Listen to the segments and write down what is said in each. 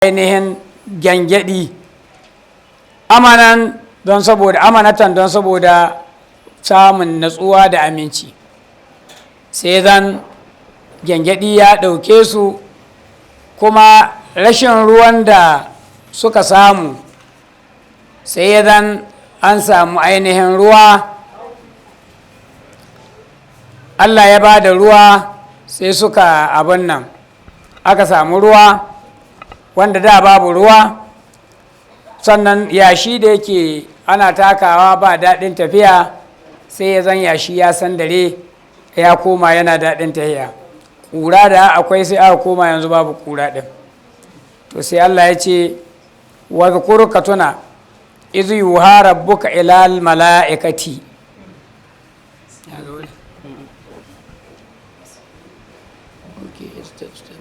Ainihin gyangyaɗi amanan don saboda amanatan, don saboda samun natsuwa da aminci. Sai zan gyangyaɗi ya ɗauke su, kuma rashin ruwan da suka samu, sai ya zan an samu ainihin ruwa. Allah ya ba da ruwa, sai suka abin nan, aka samu ruwa wanda da babu ruwa. Sannan yashi da yake ana takawa ba daɗin tafiya, sai ya zan yashi ya san dare ya koma yana daɗin tafiya. Ƙura da akwai, sai aka koma yanzu babu ƙura ɗin. To, sai Allah ya ce: واذكر, ka tuna, إذ يوحي ربك إلى الملائكة. Okay, step, step.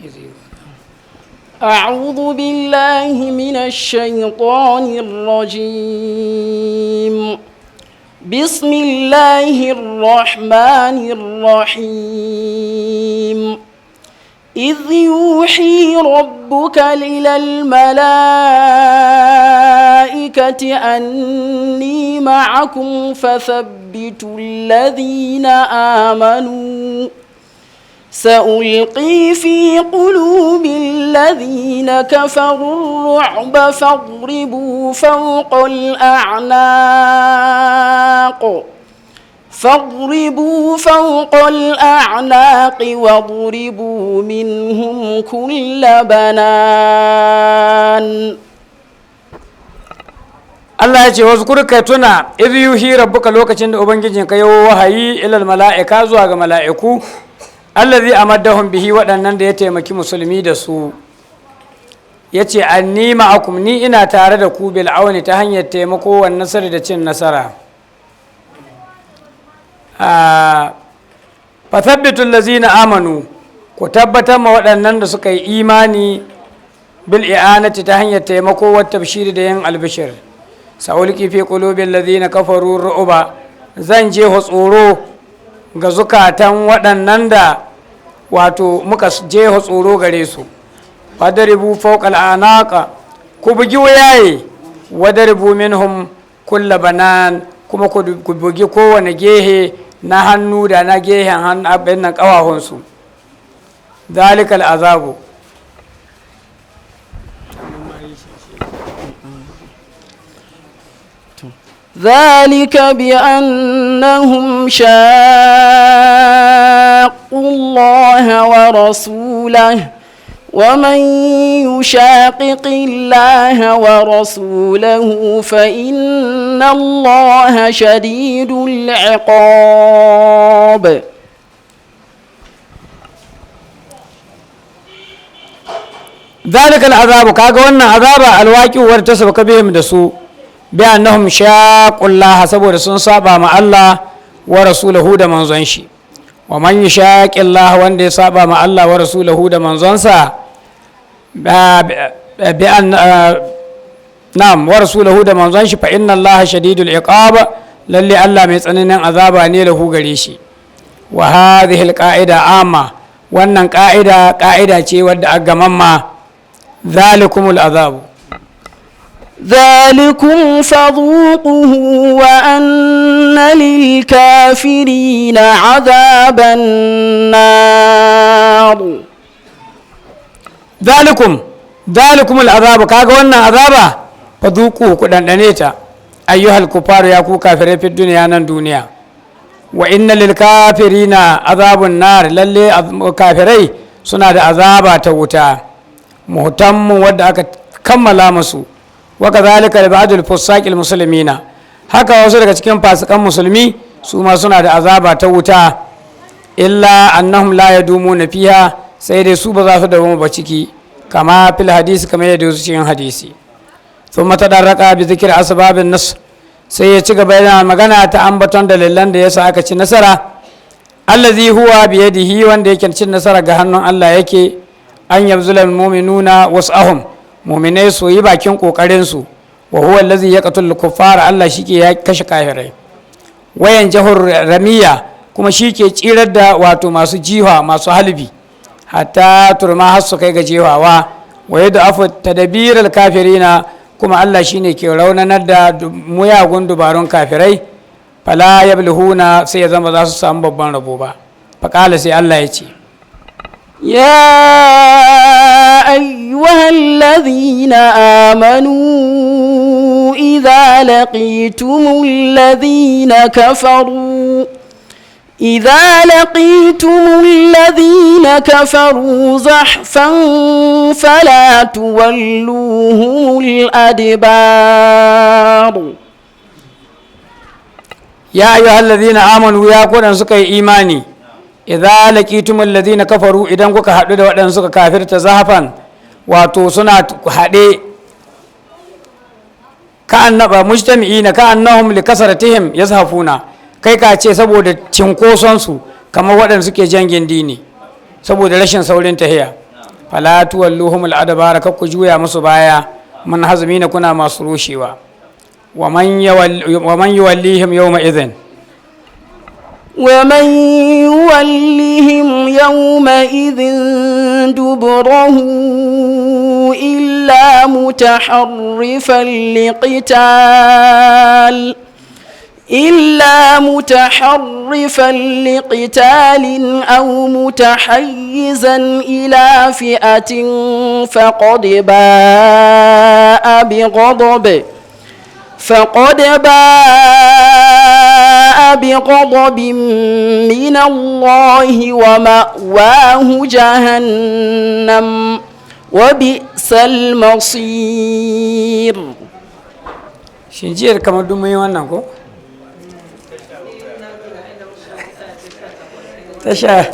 إذ يوحى أعوذ بالله من الشيطان الرجيم. بسم الله الرحمن الرحيم. إذ يوحي ربك إلى الملائكة أني معكم فثبتوا الذين آمنوا. سألقي في قلوب الذين كفروا الرعب فاضربوا فوق الأعناق واضربوا منهم كل بنان. Allah ya ce: واذكر, ka tuna, إذ يوحي ربك, lokacin da ubangijinka ya wahayi, إلى الملائكة, zuwa ga mala'iku, الذي أمدهم به, waɗannan da ya taimaki musulmi da su, ya ce: أني معكم, ni ina tare da ku, بالعون, ta hanyar taimako, والنصر, da cin nasara. فثبتوا الذين آمنوا, ku tabbatar ma waɗannan da suka yi imani, بالإعانة, ta hanyar taimako, والتبشير, da yin albishir. سألقي في قلوب الذين كفروا الرعب, zan je tsoro ga zukatan waɗannan da wato muka je tsoro gare su. فاضربوا فوق الأعناق, ku bugi wuyaye, واضربوا منهم كل بنان, kuma ku bugi kowane gehe na hannu da na gehen hannu, abin nan, ƙawahunsu. ذلك العذاب. ذلك بأنهم شاقوا الله ورسوله، ومن يشاقق الله ورسوله فإن الله شديد العقاب. ذلك العذاب, kaga wannan azaba, الواقع, wadda ta sauka, بهم, da su, بأنهم شاقوا الله, saboda sun saba ma Allah, ورسوله, da manzon shi. ومن يشاقق الله, wanda ya saba ma Allah, ورسوله, da manzonsa, bi an na'am, ورسوله, da manzon shi, فإن الله شديد العقاب, lalle Allah mai tsananin azaba ne, له, gare shi. وهذه القاعدة عامة, wannan ka'ida ka'ida ce wadda a gamamma. ذلكم العذاب. ذلكم فذوقوه وأن للكافرين عذاب النار. ذلكم العذاب, kaga wannan azaba, فذوقوه, ku dandane ta, أيها الكفار, ya ku kafirai, في الدنيا, nan duniya. وإن للكافرين عذاب النار, lalle kafirai suna da azaba ta wuta, muhtammu, wadda aka kammala musu. وكذلك لبعض الفساق المسلمين, haka wasu daga cikin fasikan musulmi su ma suna da azaba ta wuta, إلا أنهم لا يدومون فيها, sai dai su ba za su dawo ba ciki, كما في الحديث, kamar yadda su cikin hadisi. ثم تطرق بذكر أسباب النصر, sai ya ci gaba yana magana ta ambaton dalilan da yasa aka ci nasara, الذي هو بيده, wanda yake cin nasara ga hannun Allah yake, أن يبذل المؤمنون وسعهم, mu'minai su yi bakin kokarin su, وهو الذي يقتل الكفار, Allah shike ya kashe kafirai, وينجح الرمية. Kuma shi ke tsirar da wato masu jiha, masu halbi, hatta turma har su kai ga jehawa. Wa yadda afu tadbiral kafirina, kuma Allah shine ke raunanar da muyagun dubarun kafirai. Fala yablihuna, sai ya zama za su samu babban rabo ba. Faqala, sai Allah ya ce: يا أيها الذين آمنوا إذا لقيتم الذين كفروا زحفا فلا تولوهم الأدبار. Ya ayyuhal ladhina amanu, ya ku suka yi imani, idza laqitumul ladhina kafaru, idan kuka haɗu da waɗanda suka kafirta, zahafan, wato suna haɗe, ka annaba mujtami'ina, ka annahum likasratihim yazhafuna, kai ka ce saboda cinkoson su kamar waɗanda suke jan gindi ne saboda rashin saurin tahiya. Fala tuwalluhum al-adbara, kar ku juya musu baya, munhazimina, kuna masu rushewa. Wa man yuwallihim yawma idhin ومن يولهم يومئذ دبره إلا متحرفا لقتال أو متحيزا إلى فئة فقد باء بغضب من الله ومأواه جهنم وبئس المصير. Shin jiyar kamar duk mun yi wannan ko tasha?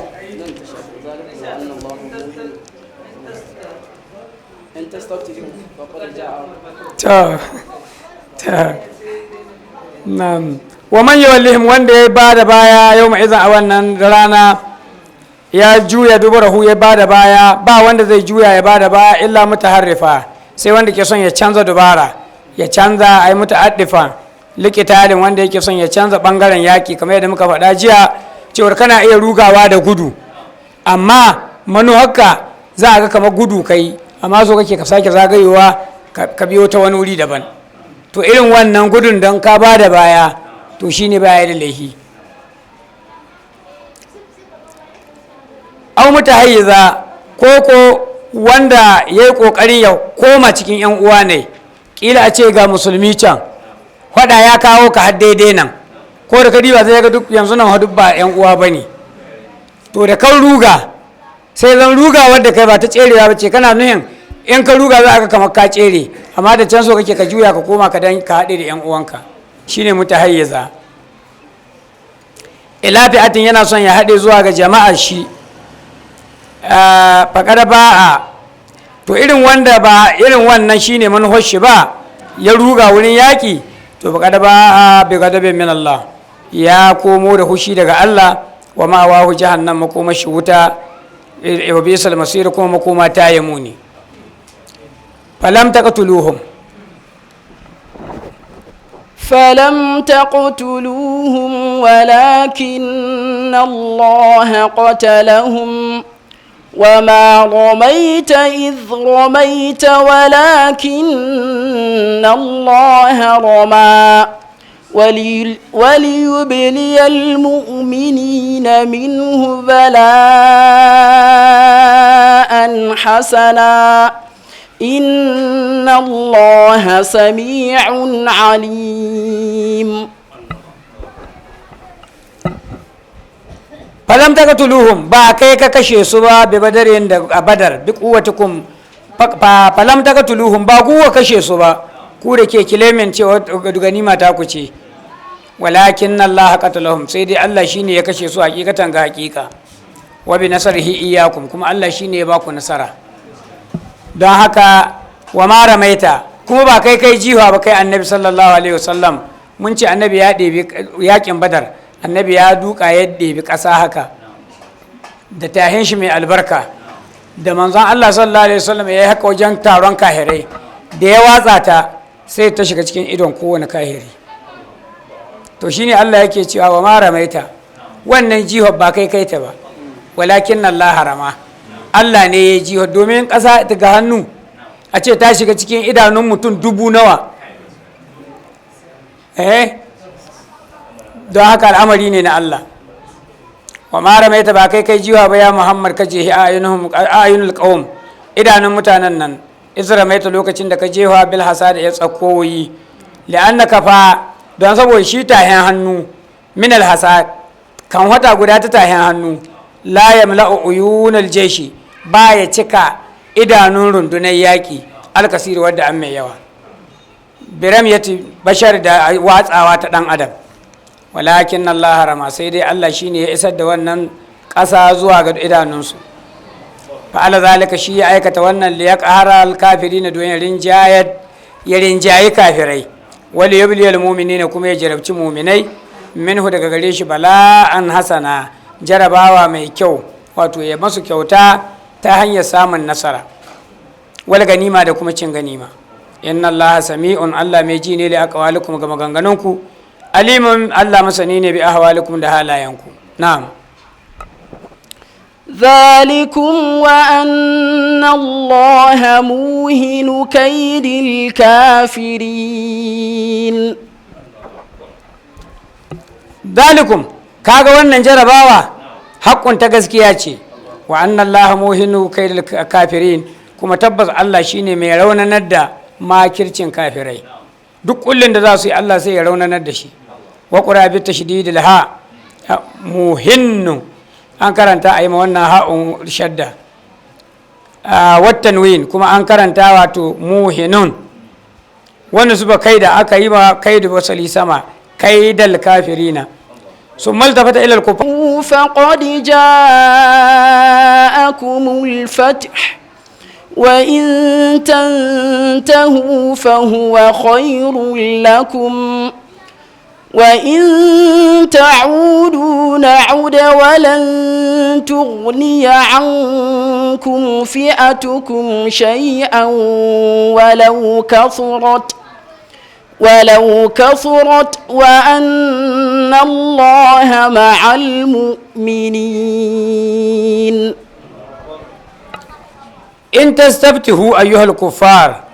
Ta na'am. Wa man yuwallihim, wanda ya bada baya, yawma idan, a wannan rana, ya juya, duburahu, ya bada baya, ba wanda zai juya ya bada baya illa mutaharrifa, sai wanda ke son ya canza dubara, ya canza ai muta'addifa liqitalin, wanda yake son ya canza bangaren yaki, kamar yadda muka faɗa jiya cewar kana iya rugawa da gudu, amma manuharka za a ga kamar gudu kai, amma so kake ka sake zagayowa ka biyo ta wani wuri daban. To irin wannan gudun don ka ba da baya, to shine baya da laifi. Au mutahayyiza, ko wanda ya yi ƙoƙarin ya koma cikin 'yan uwa ne, ƙila a ce ga musulmi can, faɗa ya kawo ka har daidai nan, ko da ka diba zai ga duk yanzu nan duk ba 'yan uwa ba ne. To da kan ruga, sai zan ruga wadda kai ba ta tserewa ba ce, kana nuhin in ka ruga za ka kamar ka tsere, amma da can so kake ka juya ka koma ka dan ka haɗe da 'yan uwanka, shine mutahayyiza ila fi'atin, yana son ya haɗe zuwa ga jama'ar shi. Faƙar ba'a, to irin wanda ba irin wannan shine manufar shi ba, ya ruga wurin yaƙi, to faƙar ba'a bi ghadabin min Allah, ya komo da hushi daga Allah. Wa ma'awahu jahannam, makoma shi wuta, wa bisal masir, kuma makoma ta yi muni. Falam taqtuluhum. فلم تقتلوهم ولكن الله قتلهم، وما رميت إذ رميت ولكن الله رمى، وليبلي المؤمنين منه بلاء حسنا، إن الله سميع عليم. Falam taqtuluhum, ba kai ka kashe su ba, bi badarin, da a Badar, bi quwwatikum. Falam taqtuluhum, ba ku kashe su ba, ku da ke kilemin cewa ganima ta ku ce. Walakin Allah qatalahum, sai dai Allah shine ya kashe su hakikatan, ga hakika. Wa bi nasrihi iyyakum, kuma Allah shine ya ba ku nasara. Don haka wa ma ramaita, kuma ba kai kai jiwa ba, kai Annabi sallallahu alaihi wasallam. Mun ce Annabi ya ɗebi yakin Badar, Annabi ya duka ya ɗebi ƙasa haka da tahin shi mai albarka, da manzon Allah sallallahu alaihi wasallam ya yi haka wajen taron kahirai, da ya watsa ta sai ta shiga cikin idon kowane kahiri. To shine Allah yake cewa wa ma ramaita. Wannan jihar ba kai kai ta ba, walakin Allah harama, Allah ne ya jihar, domin ƙasa daga hannu a ce ta shiga cikin idanun mutum dubu nawa. Eh, don haka al'amari ne na Allah. Wa ma ramaita, ba kai kai jiwa ba ya Muhammad, ka je a'yunul qawm, idanun mutanen nan, iz ramaita, lokacin da ka jefa, bil hasad, ya tsakoyi, li'annaka fa, don saboda shi tahin hannu, min al hasad, kan wata guda ta tahin hannu, la yamla'u uyunal jeshi, ba ya cika idanun rundunar yaƙi, alkasiri, wadda an mai yawa, biram yati bashar, da watsawa ta dan adam. Walakin Allah harama, sai dai Allah shine ya isar da wannan ƙasa zuwa ga idanunsu. Fa'ala zalika, shi ya aikata wannan, li yaqhara al kafirin, don ya rinjayi kafirai, wal yubliyal mu'minina, kuma ya jarabci mu'minai, minhu, daga gare shi, bala'an hasana, jarabawa mai kyau, wato ya masu kyauta ta hanyar samun nasara, wal ganima, da kuma cin ganima. Inna Allah sami'un, Allah mai ji ne, li aqwalikum, ga maganganunku, alimun, Allah masani ne, bi ahwalikum, da halayenku. Na'am. ذلكم وأن الله موهن كيد الكافرين. Dalikum, kaga wannan jarabawa, haƙƙun, ta gaskiya ce, wa anna Allah muhinu kaidil kafirin, kuma tabbas Allah shine mai raunanar da makircin kafirai. Duk kullun da za su yi, Allah sai ya raunanar da shi. Wa qura bi tashdidil ha, muhinnu, an karanta a yi ma wannan ha'un shadda, wat tanwin, kuma an karanta wato muhinun. Wanda suba kai da aka yi ma kai da wasali sama, kaidal kafirina. Sun maltafata ilal kufa. فقد جاءكم الفتح، وإن تنتهوا فهو خير لكم، وإن تعودوا نعد ولن تغني عنكم فئتكم شيئا ولو كثرت، وأن الله مع المؤمنين. In tastaftihu ayyuhal kuffar,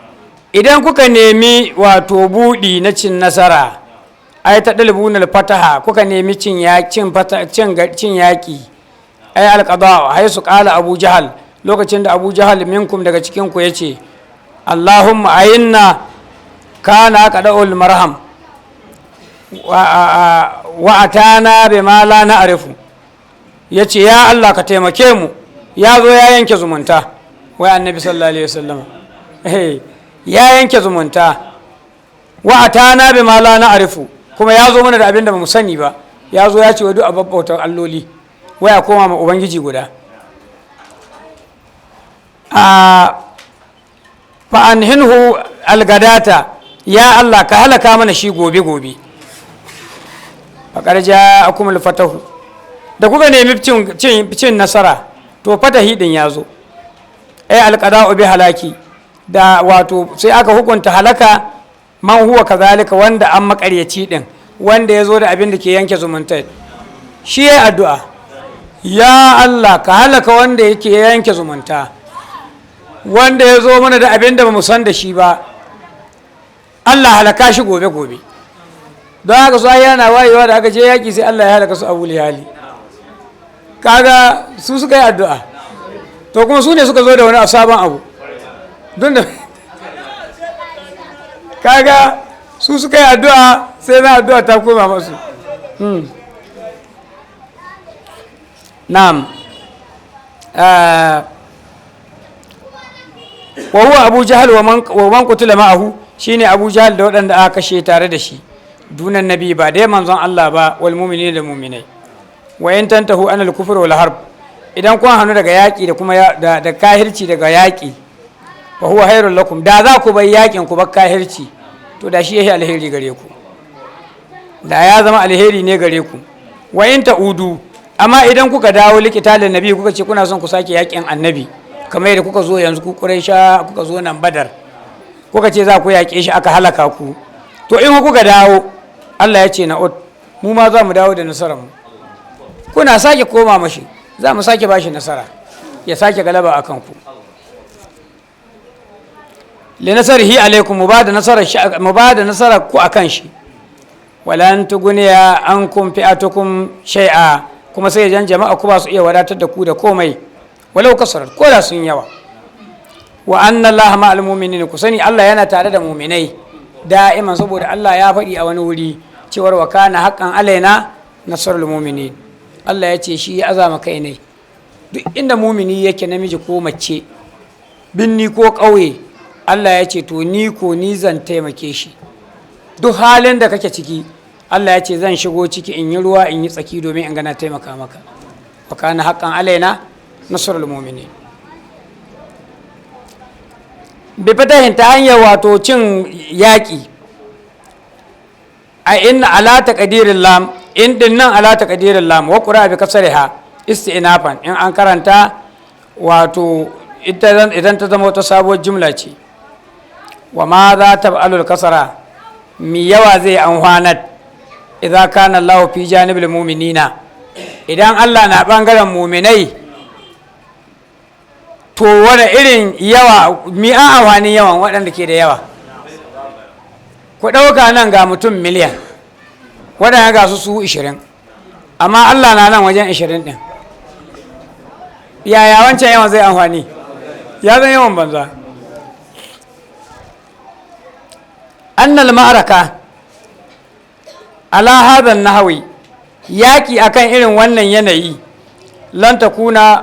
idan kuka nemi wato buɗi na cin nasara, ai ta dalibunal fataha, kuka nemi cin ya cin fata cin cin yaki, ai alqada, haisu qala Abu Jahal, lokacin da Abu Jahal, minkum, daga cikin ku, yace: "Allahumma ayinna kana qada'ul marham wa atana bima la na'rifu." Yace: "Ya Allah, ka taimake mu, ya zo ya yanke zumunta." Wai Annabi sallallahu alaihi wasallam ya yanke zumunta. Wa atana bima la na'rifu, kuma ya zo mana da abin da bamu sani ba. Ya zo ya ce wai duk ababbautar alloli, wai a koma ma ubangiji guda. A fa anhinhu algadata, ya Allah, ka halaka mana shi gobe gobe. Faqad ja'akum alfatahu, da kuka nemi cin nasara, to fatahi din ya zo, ai alqada'u bi halaki, da wato sai aka hukunta halaka, man huwa kazalika, wanda an makaryaci din, wanda ya zo da abin da ke yanke zumunta. Shi ya addu'a: "Ya Allah, ka halaka wanda yake yanke zumunta, wanda ya zo mana da abin da ba mu san da shi ba. Allah, halaka shi gobe gobe." Don haka su yana wayewa da aka je yaƙi, sai Allah ya halaka su Abu Lihali. Kaga su suka yi addu'a, to kuma su ne suka zo da wani sabon abu. Don da kaga su suka yi addu'a, sai na addu'a ta koma masu. Na'am. Wa huwa Abu Jahal wa man qutila ma'ahu, shine Abu Jahal da waɗanda aka kashe tare da shi, dunan nabi, ba dai manzon Allah ba, wal mu'minin, da mu'minai. Wa in tantahu anil kufr wal harb, idan kun hannu daga yaƙi da kuma da kahirci, daga yaƙi, fa huwa khairul lakum. Da za ku bai yaƙin, ku bar kahirci, to da shi yake alheri gare ku, da ya zama alheri ne gare ku. Wa in ta'udu, amma idan kuka dawo, liqitalin nabi, kuka ce kuna son ku sake yaƙin Annabi, kamar yadda kuka zo yanzu, ku Quraisha, kuka zo nan Badar, kuka ce za ku yaƙe shi, aka halaka ku, to in kuka dawo, Allah ya ce, na'ud, mu ma za mu dawo da nasarar mu. Kuna sake koma mashi, za mu sake bashi nasara, ya sake galaba akan ku. Linasarihi alaikum, mu bada nasarar shi, mu bada nasarar ku akan shi. Walan tuguniya ankum fi'atukum shay'a, kuma sai jan jama'a ku ba su iya wadatar da ku da komai, walau kasarar, ko da sun yawa. Wa anna allaha ma'al mu'minin, ku sani Allah yana tare da mu'minai da'iman, saboda Allah ya faɗi a wani wuri cewar wa kana haqqan alaina nasrul mu'minin. Allah ya ce shi ya azama kai ne, duk inda mumini yake, namiji ko mace, binni ko ƙauye, Allah ya ce to ni ko ni zan taimake shi. Duk halin da kake ciki, Allah ya ce zan shigo ciki in yi ruwa in yi tsaki domin in gana taimaka maka. Wa kana haqqan alaina nasrul mu'minin. Bi fatahin, ta hanyar wato cin yaƙi, a inna ala taqdirin lam, in din nan ala taqdirin lam, wa qura bi kasriha isti'nafan, in an karanta wato idan ta zama wata sabuwar jumla ce. Wa ma za ta ba'alul kasara, mi yawa zai amfanar, idza kana Allah fi janibil mu'minina, idan Allah na bangaren mu'minai, to wani irin yawa, mi an amfanin yawan waɗanda ke da yawa? Ku ɗauka nan ga mutum miliyan, waɗanda ga su su 20, amma Allah na nan wajen 20 ɗin, yaya wancan yawan zai amfani? Ya zan yawan banza. Annal ma'araka ala hadha nahwi, yaki akan irin wannan yanayi, lan takuna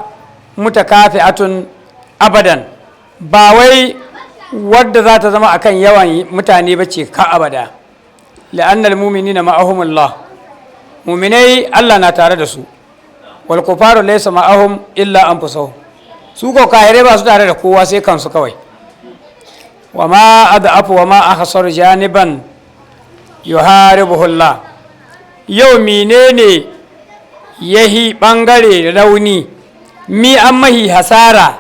mutakafi'atun abadan, ba wai wadda za ta zama akan yawan mutane ba ce ka abada. La'annal mu'minina ma'ahumullah, mu'minai Allah na tare da su. Wal kufaru laysa ma'ahum illa anfusuhum, su ko kahirai ba su tare da kowa sai kansu kawai. Wa ma ad'afu wa ma akhsar janiban yuharibuhu Allah, yau menene yahi bangare rauni, mi an mahi hasara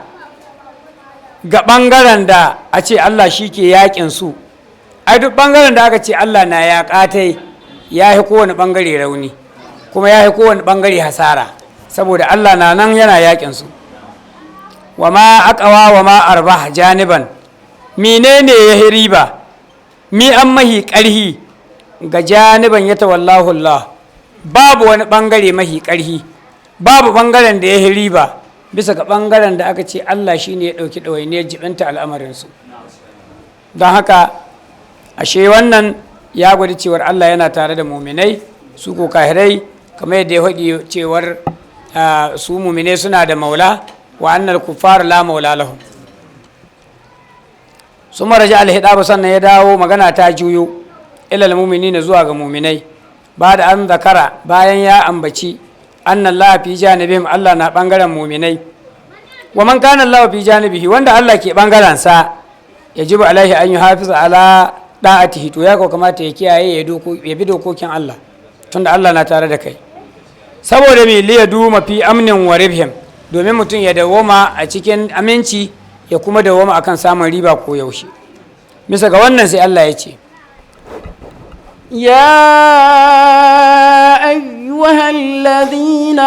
ga bangaren da a ce Allah shi ke yakin su? Ai duk bangaren da aka ce Allah na yaƙatai ya yi kowane bangare rauni, kuma ya yi kowane bangare hasara, saboda Allah na nan yana yakin su. Wa ma aqwa wa ma arbah janiban, menene ya riba, mi an mahi ƙarhi ga janiban ya tawallahu Allah? Babu wani bangare mahi ƙarhi, babu bangaren da ya riba bisa ga bangaren da aka ce Allah shine ya ɗauki ɗawainiyar jibinta al'amarinsu. Don haka ashe wannan ya gwada cewar Allah yana tare da muminai, su ko kahirai kamar yadda ya faɗi cewar su muminai suna da maula, wa annal kuffar la maula lahum. Sun maraji alhidabu, sannan ya dawo magana ta juyo ilal muminina, zuwa ga muminai, ba da an zakara, bayan ya ambaci annan la fi janibihim, Allah na bangaren muminai. Wa man kana Allah fi janibihi, wanda Allah ke bangaren sa, yajibu alaihi an yuhafiza ala da'atihi, to ya kamata ya kiyaye ya bi dokokin Allah, tunda Allah na tare da kai. Saboda me? Liya duma fi amnin wa ribhim, domin mutum ya dawoma a cikin aminci, ya kuma dawoma akan samun riba ko yaushe. Bisa ga wannan sai Allah ya ce: يا أيها الذين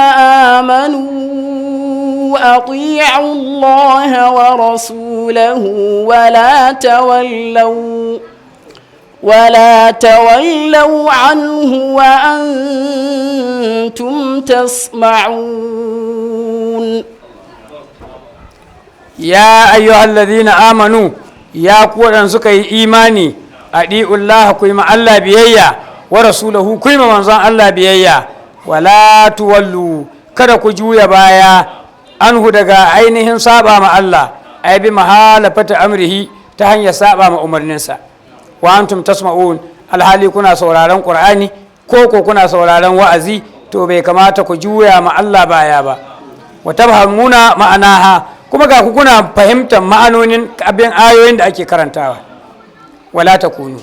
آمنوا أطيعوا الله ورسوله ولا تولوا عنه وأنتم تسمعون. Ya ayyuhal ladhina amanu, ya ku waɗanda suka yi imani, adi'ullah, ku yi ma Allah biyayya, wa rasulahu, ku yi ma manzon Allah biyayya, wala tuwallu, kada ku juya baya, anhu, daga ainihin saba ma Allah, ay bi mahalafata amrihi, ta hanyar saba ma umarninsa, wa antum tasma'un, alhali kuna sauraron Qur'ani ko kuna sauraron wa'azi, to bai kamata ku juya ma Allah baya ba. Wa tabhamuna ma'anaha, kuma ga ku kuna fahimtar ma'anonin abin ayoyin da ake karantawa. Wala takunu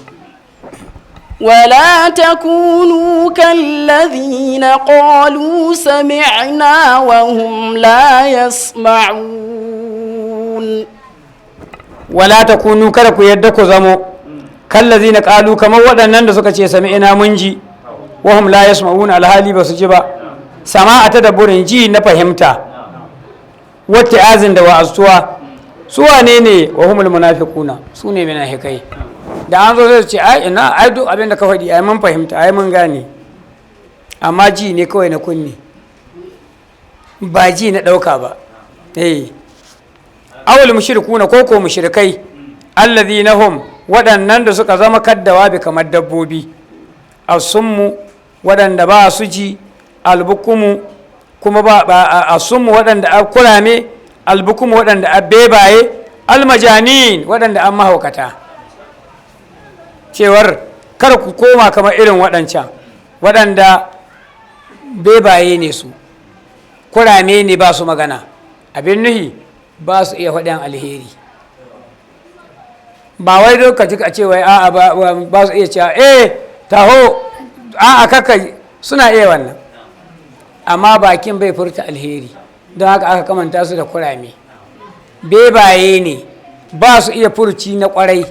ولا تكونوا كالذين قالوا سمعنا وهم لا يسمعون. Wala takunu, kada ku yadda ku zamo, kallazina qalu, kamar waɗannan da suka ce sami'ina, mun ji, wahum la yasma'una, alhali ba su ji ba. Sama a tadabburin, ji na fahimta, wata azin da wa'azuwa. Su wane ne? Wa humul munafiquna, su ne munafikai. Da an zo zai ce, ai ina, ai duk abin da ka faɗi ai mun fahimta, ai mun gane. Amma ji ne kawai na kunni, ba ji na ɗauka ba. Eh, awul mushrikuna, ko ko mushrikai, alladhina hum, waɗannan da suka zama kaddawa bi, kamar dabbobi, asummu, waɗanda ba su ji, albukumu, kuma ba asummu, waɗanda a kurame, albukumu, waɗanda a bebaye, almajanin, waɗanda an mahaukata. Cewar kar ku koma kamar irin waɗancan waɗanda bebaye ne, su kurame ne, ba su magana. Abin nuhi, ba su iya faɗin alheri. Ba wai lokaci a ce wai a'a ba su iya cewa eh taho, a'a kaka, suna iya wannan, amma bakin bai furta alheri. Don haka aka kamanta su da kurame, bebaye ne, ba su iya furci na kwarai.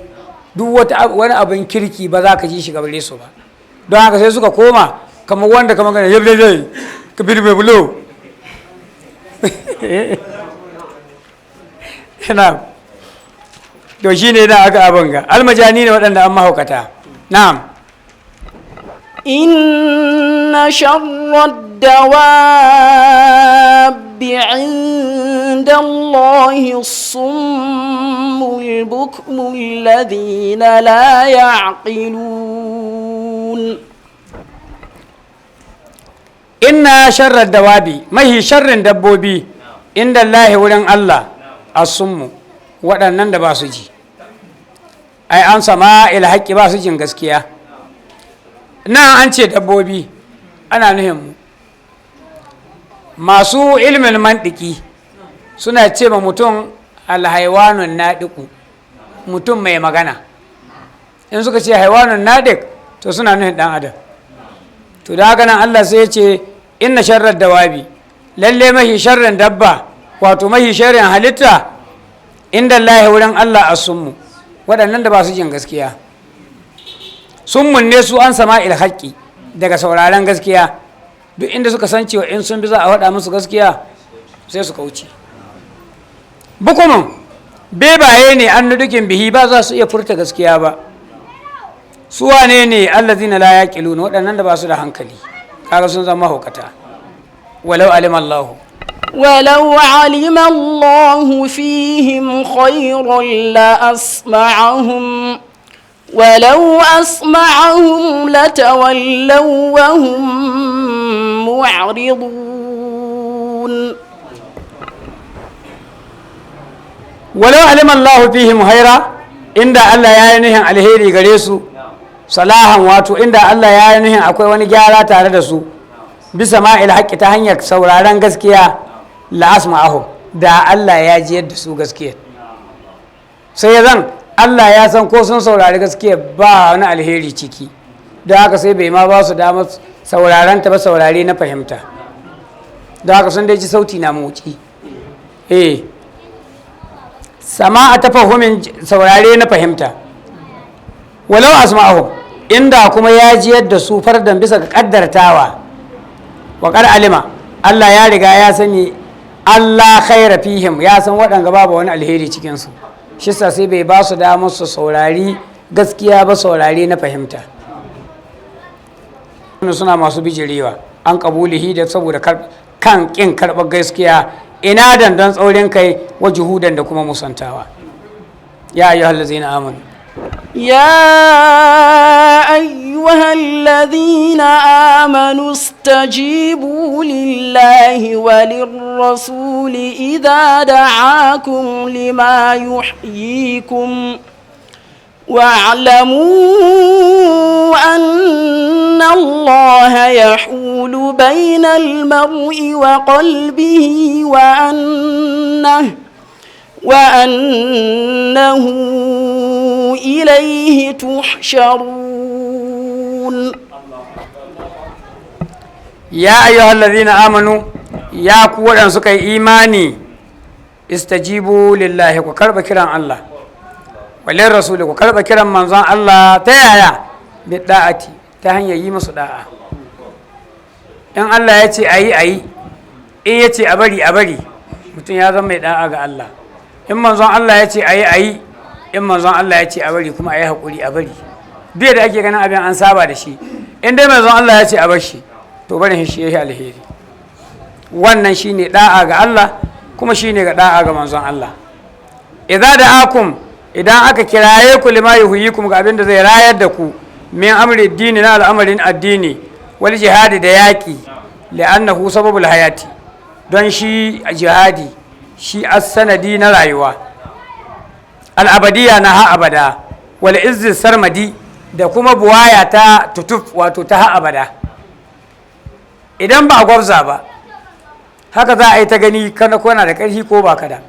Duk wata wani abin kirki ba za ka ji shi gabare su ba. Don haka sai suka koma kamar wanda kamar gane yabda zai ka bi mai bulo na. To shi ne da aka abin ga almajani ne, waɗanda an mahaukata. Na'am. إن شر الدواب عند الله الصم البكم الذين لا يعقلون. Inna sharrar dawabi, mahi sharrin dabbobi, inda Allah, wurin Allah, asummu, waɗannan da ba su ji, ai an sama ilhaƙi, ba su jin gaskiya. Nan an ce dabbobi, ana nuhin mu. Masu ilmin mantiki suna ce ma mutum alhaiwanun naɗiku, mutum mai magana. In suka ce haiwanun naɗik, to suna nuhin ɗan adam. To da haka nan Allah sai ya ce inna sharrar dawabi, lalle mahi sharrin dabba, wato mahi sharrin halitta, inda Allah, wurin Allah, asummu, waɗannan da ba su jin gaskiya. Summun ne su an sama ilhaƙi, daga sauraron gaskiya. Duk inda suka san cewa in sun bi za a faɗa musu gaskiya, sai su kauce. Bukumin, bebaye ne, an nudukin bihi, ba za su iya furta gaskiya ba. Su wane ne? Allazina la yaqilun, waɗannan da ba su da hankali. Kaga sun zama mahaukata. Walau alima Allah ولو علم الله فيهم خيرا لأسمعهم ولو أسمعهم لتولوا وهم معرضون. Walau alima Allah fihim khaira, inda Allah ya yi nuhin alheri gare su, salahan, wato inda Allah ya yi nuhin akwai wani gyara tare da su, bisa ma'il haƙƙi, ta hanyar sauraron gaskiya, la asma'ahum, da Allah ya ji yadda su gaskiya. Sai ya zan Allah ya san ko sun saurari gaskiya ba wani alheri ciki, don haka sai bai ma ba su damar sauraron ta ba, saurare na fahimta. Don haka sun dai ji sauti na motsi, eh, sama a tafahumin, saurare na fahimta. Walau asma'ahum, inda kuma ya ji yadda su, fardan, bisa ga kaddartawa, wa qad alima, Allah ya riga ya sani, Allah khaira fihim, ya san waɗanga babu wani alheri cikin su, shi sa sai bai ba su damar su saurari gaskiya ba, saurare na fahimta. Suna masu bijirewa an kabulihi da saboda kan kin karɓar gaskiya, ina dandan tsaurin kai, wa juhudan, da kuma musantawa. Ya ayyuhal ladzina amanu. يا أيها الذين آمنوا استجيبوا لله وللرسول إذا دعاكم لما يحييكم واعلموا أن الله يحول بين المرء وقلبه وأنه إليه تحشرون. Ya ayyuhal ladzina amanu, ya ku waɗanda suka yi imani, istajibu lillahi, ku karɓa kiran Allah, walin rasuli, ku karɓa kiran manzon Allah. Ta yaya? Bi da'ati, ta hanyar yi musu da'a. In Allah ya ce ayi ayi, in ya ce a bari a bari, mutum ya zama mai da'a ga Allah. In manzon Allah ya ce ayi ayi, in manzon Allah ya ce a bari kuma ayi hakuri a bari. Duk da ake ganin abin an saba da shi, in dai manzon Allah ya ce a bar shi, to barin shi yake alheri. Wannan shine da'a ga Allah, kuma shine ga da'a ga manzon Allah. Idza da'akum, idan aka kiraye ku, lima yuhyikum, ga abin da zai rayar da ku, min amri dini, na al'amarin addini, wal jihadi, da yaki, li'annahu sababul hayati, don shi jihadi shi as-sanadi na rayuwa al'abadiya, na ha abada, wal izzi sarmadi, da kuma buwaya ta tutuf, wato ta ha abada. Idan ba a gwabza ba, haka za a yi ta gani kana kona da ƙarfi ko ba kada.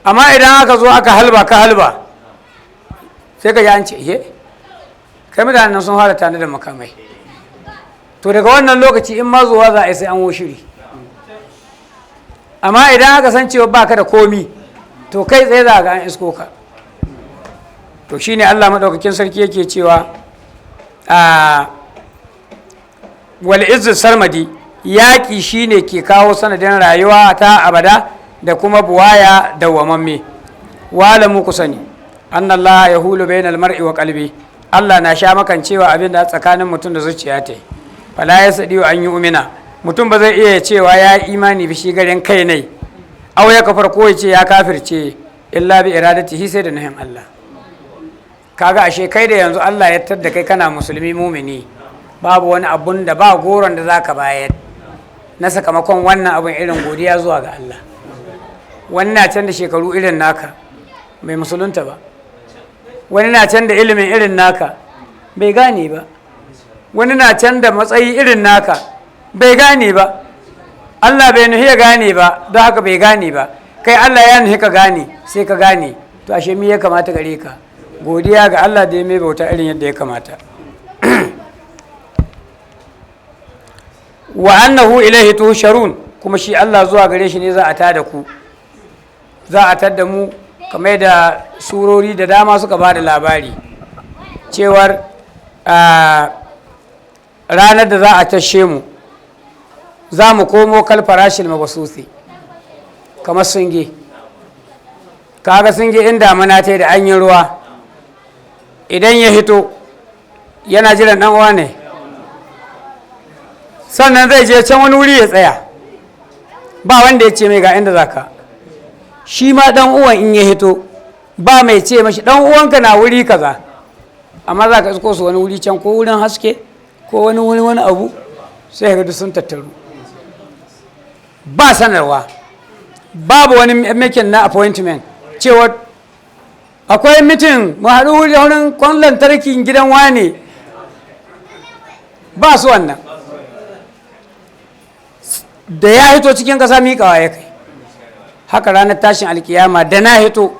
Amma idan aka zo aka halba ka halba, sai ka ji an ce, "Ihe, kai, mutanen nan sun fara tana da makamai." To daga wannan lokaci in ma zuwa za a yi, sai an wo shiri. Amma idan aka san cewa baka da komi, to kai tsaye za a ga an isko ka. To shine Allah maɗaukakin sarki yake cewa a wal izzu sarmadi, yaƙi shine ke kawo sanadin rayuwa ta abada da kuma buwaya dawwamamme. Wa'lamu, ku sani, anna Allah yahulu bainal mar'i wa qalbi, Allah na sha makan cewa abin da tsakanin mutum da zuciya ta yi. Fala yasdi an yi umina, mutum ba zai iya cewa ya yi imani bi shi garin kai ne, aw ya kafar, ko ya ce ya kafirce, illa bi iradatihi, sai da nuhin Allah. Kaga ashe kai da yanzu Allah ya tadda kai kana musulmi mumini, babu wani abun da ba goron da zaka bayar na sakamakon wannan abun irin godiya zuwa ga Allah. Wani na can da shekaru irin naka bai musulunta ba, wani na can da ilimin irin naka bai gane ba, wani na can da matsayi irin naka bai gane ba. Allah bai nuhi ya gane ba, don haka bai gane ba. Kai Allah ya nuhi ka gane, sai ka gane. To ashe mi ya kamata gare ka? Godiya ga Allah da ya mai bauta irin yadda ya kamata. Wa annahu ilaihi tuhsharun, kuma shi Allah zuwa gare shi ne za a tada ku, za a tada mu, kamar da surori da dama suka ba da labari cewar ranar da za a tashe mu, za mu komo kal farashil mabasusi, kamar sunge. Kaga sunge in damuna ta da an yi ruwa, idan ya hito yana jiran dan uwa ne, sannan zai je can wani wuri ya tsaya, ba wanda ya ce mai ga inda zaka. Shi ma dan uwan in ya hito, ba mai ce mashi dan uwanka na wuri kaza, amma za ka isko su wani wuri can, ko wurin haske, ko wani wuri, wani abu, sai ka sun tattaru. Ba sanarwa, babu wani making na appointment cewa akwai meeting, mu haɗu wurin kwan lantarkin gidan wane. Ba su wannan. Da ya hito cikin ƙasa, miƙawa ya kai. Haka ranar tashin alkiyama, da na hito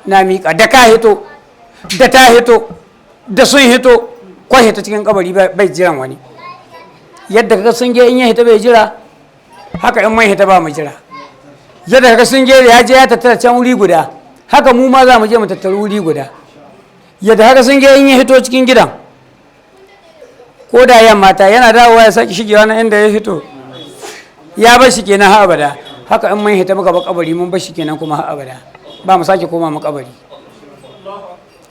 na miƙa, da ka hito, da ta hito, da sun hito, kwa hito cikin kabari bai jiran wani. Yadda kaga sun ge in ya hita bai jira, haka in mai hita ba mu jira. Yadda kaga sun ge ya je ya tattara can wuri guda, haka mu ma za mu je mu tattara wuri guda. Yadda haka sun ge in ya hito cikin gidan, ko da yamma ta yana dawowa ya sake shigewa na inda ya hito, ya bar shi kenan har abada. Haka in mun hita muka ba kabari, mun bar shi kenan kuma har abada, ba mu sake koma mu kabari.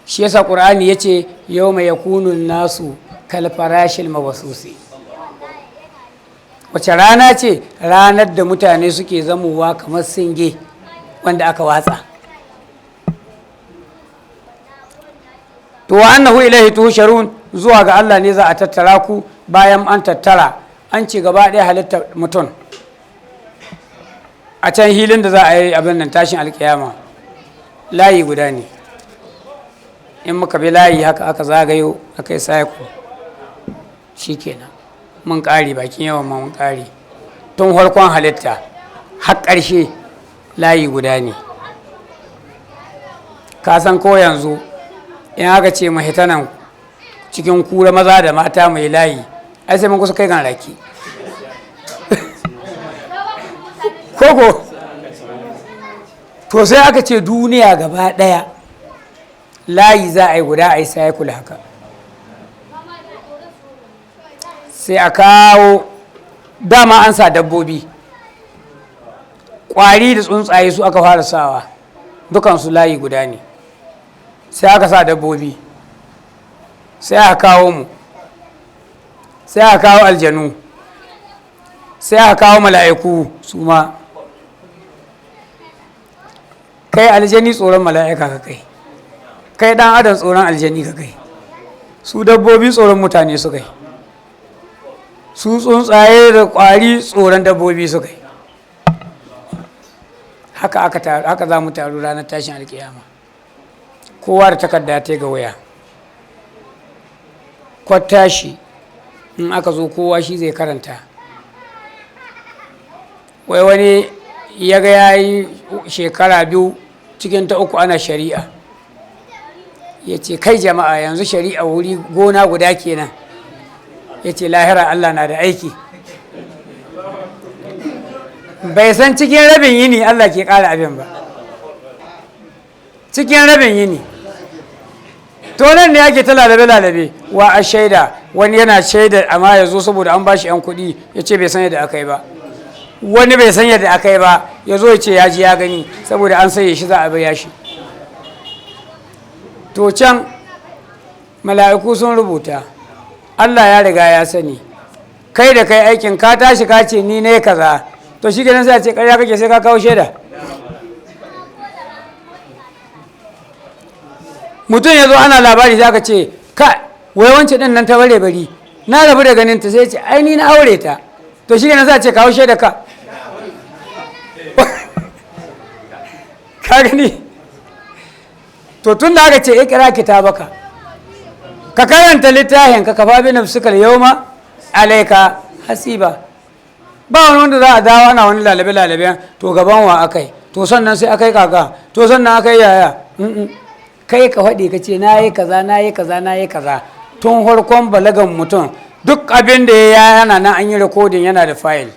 Shi yasa Qur'ani yace yawma yakunu nasu kal farashil mabsusi. Wace rana ce? Ranar da mutane suke zamowa kamar singe wanda aka watsa. To wa annahu ilaihi tuhsharun, zuwa ga Allah ne za a tattara ku. Bayan an tattara, an ci gaba ɗaya halitta mutum a can hilin da za a yi abin nan tashin alkiyama, layi guda ne. In muka bi layi haka aka zagayo aka yi cycle, shi kenan mun ƙare, bakin yawan ma mun ƙare. Tun farkon halitta har ƙarshe layi guda ne. Ka san ko yanzu in aka ce mu hita nan cikin kura, maza da mata, mai layi, ai sai mun kusa kai gan raki koko. To sai aka ce duniya gaba ɗaya layi za a yi guda, a yi cycle haka. Sai a kawo, dama an sa dabbobi, ƙwari da tsuntsaye su aka fara sawa, dukansu layi guda ne. Sai aka sa dabbobi, sai aka kawo mu, sai aka kawo aljanu, sai aka kawo mala'iku su ma. Kai aljani tsoron mala'ika ka kai, kai dan adam tsoron aljani ka kai, su dabbobi tsoron mutane su kai, su tsuntsaye da kwari tsoron dabbobi su kai. Haka aka taru, haka za mu taru ranar tashin alkiyama, kowa da takarda ta ga waya kwattashi. In aka zo, kowa shi zai karanta. Wai wani ya ga ya yi shekara 2 cikin ta uku ana shari'a, ya ce, "Kai jama'a, yanzu shari'a wuri gona guda kenan." Ya ce, "Lahira Allah na da aiki." Bai san cikin rabin yini Allah ke ƙara abin ba, cikin rabin yini. To nan ne ake ta lalabe-lalabe wa a shaida. Wani yana shaida amma ya zo saboda an bashi 'yan kuɗi, ya ce bai san yadda aka yi ba. Wani bai san yadda aka yi ba, ya zo ya ce ya ji ya gani, saboda an saye shi za a biya shi. To can mala'iku sun rubuta, Allah ya riga ya sani. Kai da kai aikin, ka tashi ka ce ni ne kaza, to shi kenan sai a ce karya kake, sai ka kawo shaida. Mutum ya zo ana labari, za ka ce, "Ka wai wancan din nan ta bare bari na rabu da ganin ta." Sai ce, "Ai ni na aure ta." To shi kenan sai a ce kawo shaida. Ka ka gani? To tun da aka ce ikra kitabaka, ka karanta littafin ka, kafa bi nafsika yawma alayka hasiba. Ba wani wanda za a dawo ana wani lalabe lalabe, to gaban wa akai, to sannan sai akai kaka, to sannan akai yaya. Kai ka faɗi ka ce na yi kaza, na yi kaza, na yi kaza. Tun farkon balagan mutum, duk abin da ya yana nan an yi rikodin, yana da fayil.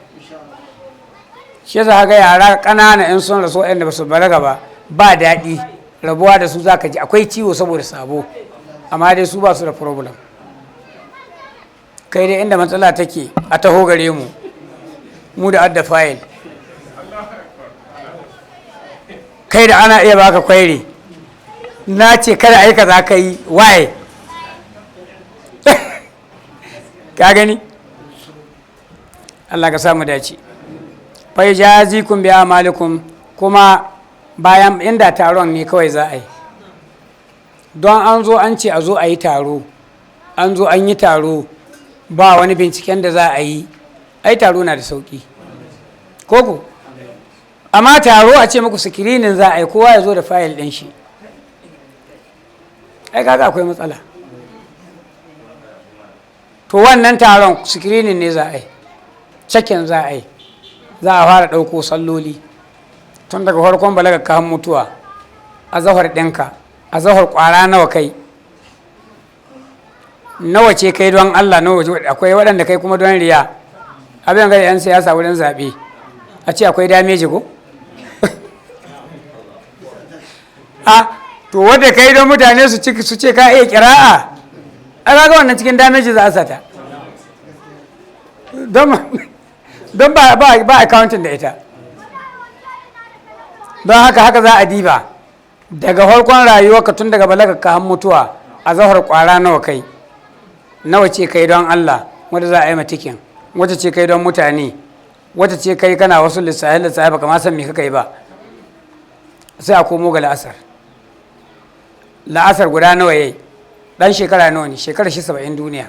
Shi yasa ga yara ƙanana in sun rasu, waɗanda ba su balaga ba, ba daɗi rabuwa da su, za ka ji akwai ciwo saboda sabo, amma dai su ba su da problem. Kai dai inda matsala take, a taho gare mu, mu da adda fayil. Kai da ana iya baka kwairi, na ce kada a yi kaza, ka yi waye, ka gani? Allah ka samu dace. Fai jazikum bi amalikum. Kuma bayan inda taron ne kawai za a yi, don an zo an ce a zo a yi taro, an zo an yi taro, ba wani binciken da za a yi, ai taro na da sauki koko. Amma taro a ce muku screening za a yi, kowa ya zo da fayil ɗin shi, ai kaga akwai matsala. To wannan taron screening ne za a yi, checking za a yi. Za a fara ɗauko salloli tun daga farkon balaga ka mutuwa, a zahar ɗinka, a zahar ƙwara nawa kai, nawa ce kai don Allah, nawa ce akwai waɗanda kai kuma don riya. Abin ga 'yan siyasa wurin zaɓe, a ce akwai damage ko a to wadda kai don mutane su ci su ce ka iya kira'a, a ga wannan cikin damage za a sata, don ba accounting da ita. Don haka haka za a diba daga farkon rayuwarka, tun daga balaga ka har mutuwa, a zahar kwara nawa kai, nawa ce kai don Allah wanda za a yi matikin, wata ce kai don mutane, wata ce kai kana wasu lissahi lissahi baka ma san me kaka yi ba. Sai a komo ga la'asar. La'asar guda nawa yayi? Dan shekara nawa ne? Shekara shi 70 duniya.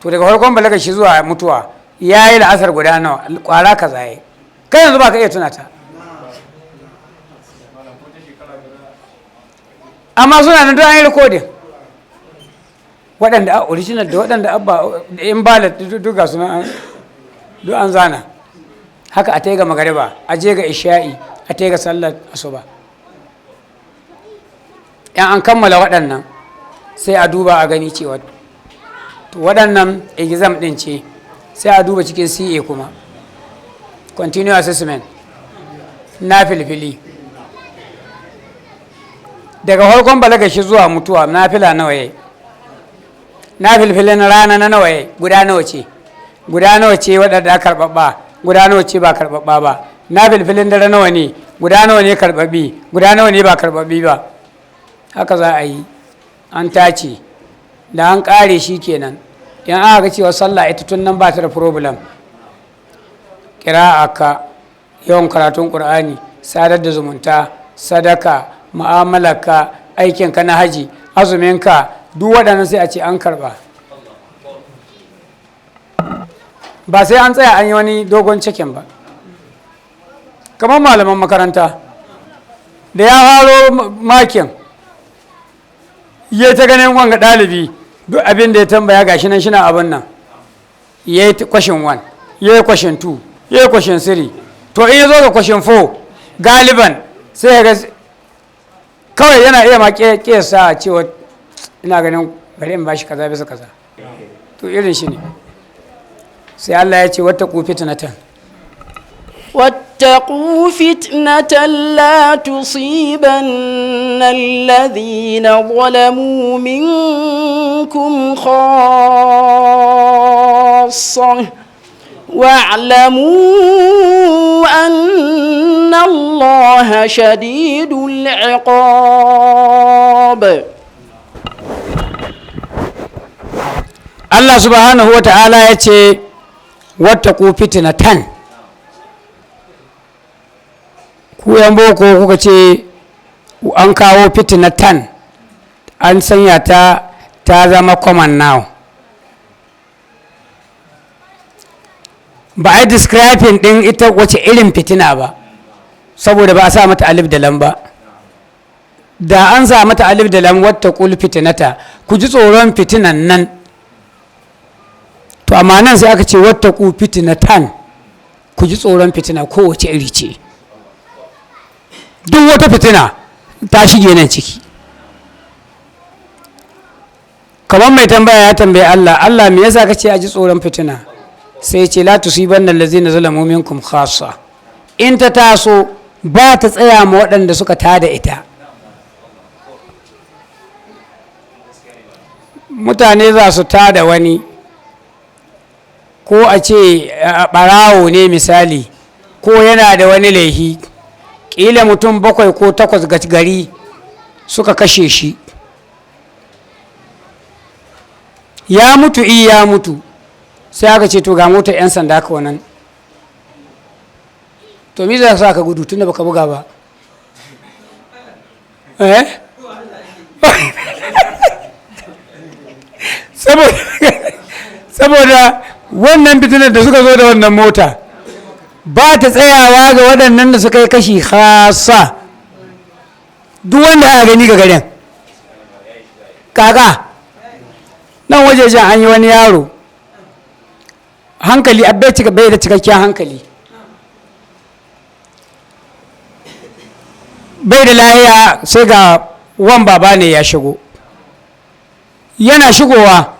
To daga farkon balaga shi zuwa mutuwa, ya yi la'asar guda nawa? Kwara kaza yayi. Kai yanzu ba ka iya tuna ta, amma suna nan don an yi rikodin, waɗanda a original da waɗanda abba invalid, duk ga suna duk an zana. Haka a ga magariba, a je ga isha'i, a ga sallar asuba. Yan an kammala waɗannan, sai a duba a gani cewa to waɗannan exam ɗin ce. Sai a duba cikin CA kuma, continuous assessment na filfili, daga farkon balaga shi zuwa mutuwa, nafila nawa yayi? Na filfilin rana na nawa yayi, guda nawa ce, guda nawa ce waɗanda karɓaɓɓa, guda nawa ce ba karɓaɓɓa ba. Na filfilin dare nawa ne, guda nawa ne karɓaɓɓi, guda nawa ne ba karɓaɓɓi ba. Haka za a yi, an tace da an ƙare shi kenan. In aka ga cewa sallah ita tun nan ba ta da problem, ka yawan karatun ƙur'ani, sadar da zumunta, sadaka, mu'amalarka, aikinka na haji, azuminka, duk waɗannan sai a ce an karɓa. Ba sai an tsaya an yi wani dogon cikin ba. Kamar malaman makaranta da ya haro makin ya ta ganin wanga ɗalibi, duk abin da ya tambaya gashi nan shina abin nan, ya yi question 1, ya yi question 2, ya yi question 3. To in ya zo ga question 4, galiban sai ya ga kawai yana iya ma kesa cewa ina ganin bari in bashi kaza bisa kaza. To irin shi ne sai Allah ya ce wattaqu fitnatan. واتقوا فتنة لا تصيبن الذين ظلموا منكم خاصة واعلموا أن الله شديد العقاب. Allah subhanahu wa ta'ala ya ce wattaqu fitnatan. Ku yan boko kuka ce an kawo fitnatan, an sanya ta ta zama common noun. Ba a yi describing din ita wace irin fitina ba, saboda ba a sa mata alif da lam ba. Da an sa mata alif da lam, wattaqul fitnata, ku ji tsoron fitinan nan. To amma nan sai aka ce wattaqu fitnatan, ku ji tsoron fitina kowace iri ce. Duk wata fitina ta shige nan ciki. Kamar mai tambaya ya tambayi Allah, Allah me yasa kace a ji tsoron fitina? Sai ya ce la tusibanna allazina zalamu minkum khassa. In ta taso ba ta tsaya ma waɗanda suka tada ita. Mutane za su tada wani, ko a ce ɓarawo ne misali, ko yana da wani laihi, ƙila mutum 7 ko 8 gari suka kashe shi, ya mutu, ya mutu, sai aka ce to ga motar 'yan sanda ka wannan. To me za sa ka gudu tunda baka buga ba? Eh, saboda wannan fitinar da suka zo da wannan mota ba ta tsayawa ga waɗannan da suka yi kashi khasa. Duk wanda aka gani ga garin kaka nan wajejen an yi wani yaro hankali bai cika, bai da cikakken hankali, bai da lahiya. Sai ga wan baba ne ya shigo, yana shigowa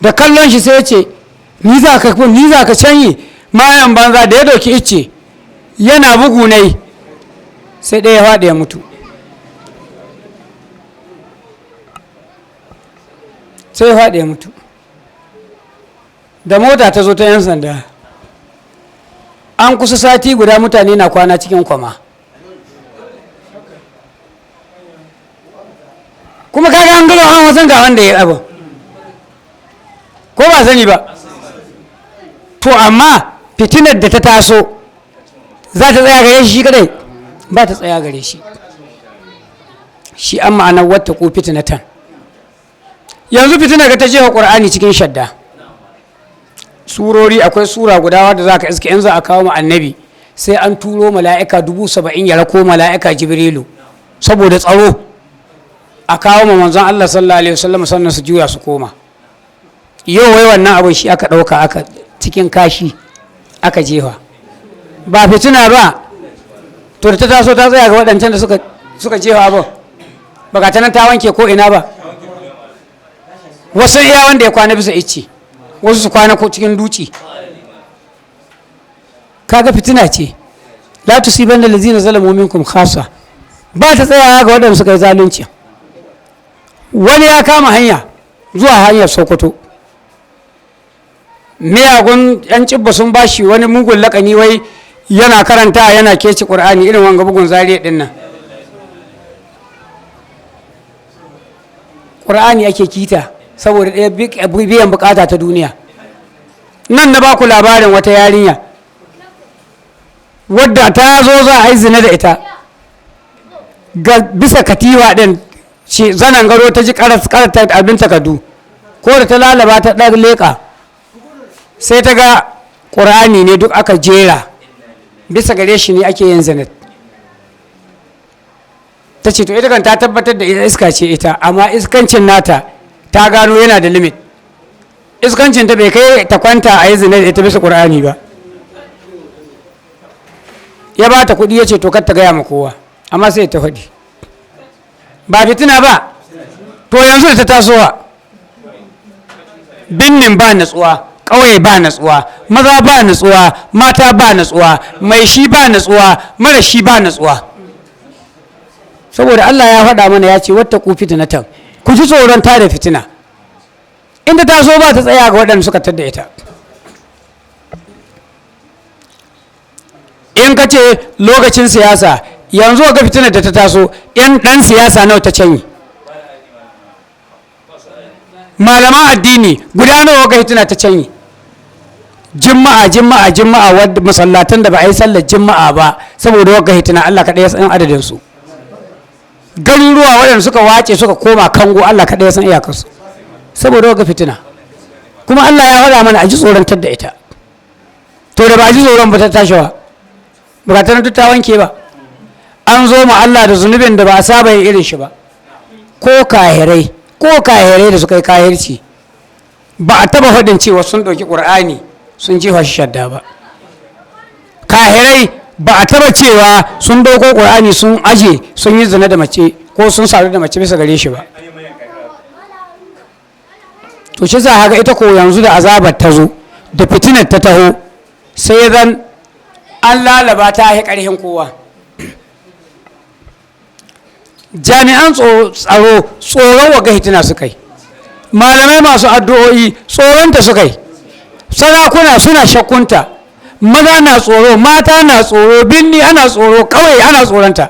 da kallon shi sai ya ce ni za ka ni za ka canye mayan banza. Da ya dauki icce yana bugu nai, sai ɗaya ya faɗi ya mutu. Sai ya faɗi ya mutu. Da mota ta zo ta 'yan sanda, an kusa sati guda mutane na kwana cikin kwama. Kuma kaga an gano an wasan ga wanda ya abu, ko ba sani ba. To amma fitinar da ta taso za ta tsaya gare shi kadai? Ba ta tsaya gare shi. Shi an ma'anar wata ko fitinatan. Yanzu fitinar ga ta jefa ƙur'ani cikin shadda surori, akwai sura guda wadda za ka iske in za a kawo mu annabi sai an turo mala'ika 70,000 ya rako mala'ika Jibrilu saboda tsaro, a kawo ma manzon Allah sallallahu alaihi wasallam, sannan su juya su koma. Yau wai wannan abin shi aka ɗauka aka cikin kashi aka jefa. Ba fitina ba? To da ta taso ta tsaya ga waɗancan da suka jefa abin? Ba ga ta nan ta wanke ko ina ba. Wasu iya wanda ya kwana bisa icce, wasu su kwana ko cikin duci. Kaga fitina ce la tusibanna allazina zalamu minkum khassa, ba ta tsayawa ga waɗanda suka yi zalunci. Wani ya kama hanya Zuwa hanyar Sokoto, miyagun yan cibba sun bashi wani mugun lakani, wai yana karanta yana keci ƙur'ani, irin wanga bugun zariya ɗin nan. Ƙur'ani ake kita saboda ɗaya biyan bukata ta duniya. Nan na baku labarin wata yarinya wadda ta zo za a yi zina da ita ga bisa katiwa ɗin shi zanen garo, ta ji karas karata abin takardu. Ko da ta lalaba ta ɗan leƙa, sai ta ga ƙur'ani ne duk aka jera, bisa gare shi ne ake yin zina. Ta ce to ita kan ta tabbatar da ita iska ce ita, amma iskancin nata ta gano yana da limit. Iskancin ta bai kai ta kwanta a yi zina da ita bisa ƙur'ani ba. Ya ba ta kuɗi, ya ce to kar ta gaya ma kowa, amma sai ta faɗi. Ba fitina ba? To yanzu da ta tasowa, binnin ba natsuwa, ƙauye ba natsuwa, maza ba natsuwa, mata ba natsuwa, mai shi ba natsuwa, mara shi ba natsuwa. Saboda Allah ya faɗa mana, ya ce wata ku fitinatan, ku ji tsoron tada fitina. Inda ta so ba ta tsaya ga waɗanda suka tadda ita. In ka ce lokacin siyasa, yanzu ga fitinar da ta taso, yan ɗan siyasa nawa ta canyi? Malaman addini guda nawa ga fitina ta canyi? Juma'a, juma'a, juma'a, wadda masallatan da ba a yi sallar juma'a ba saboda wagga hitina, Allah kaɗai ya san adadin su. Garuruwa waɗanda suka wace suka koma kango, Allah kaɗai ya san iyakarsu saboda wagga fitina. Kuma Allah ya faɗa mana a ji tsoron da ita. To da ba a ji tsoron ba, ta tashi ba, bukatar duk ta wanke ba. An zo ma Allah da zunubin da ba a saba yin irin shi ba. Ko kahirai, ko kahirai da suka yi kahirci, ba a taba faɗin cewa sun ɗauki ƙur'ani sun jefa shi shadda ba. Kahirai ba a taba cewa sun ɗauko ƙur'ani sun aje sun yi zina da mace ko sun sadu da mace bisa gare shi ba. To shi za haka ita ko yanzu da azabar ta zo, da fitinar ta taho, sai zan an lalaba ta yi ƙarfin kowa. Jami'an tsaro tsoron waga hitina suka yi, malamai masu addu'o'i tsoronta suka yi, sarakuna suna shakkunta, maza na tsoro, mata na tsoro, binni ana tsoro, kawai ana tsoronta.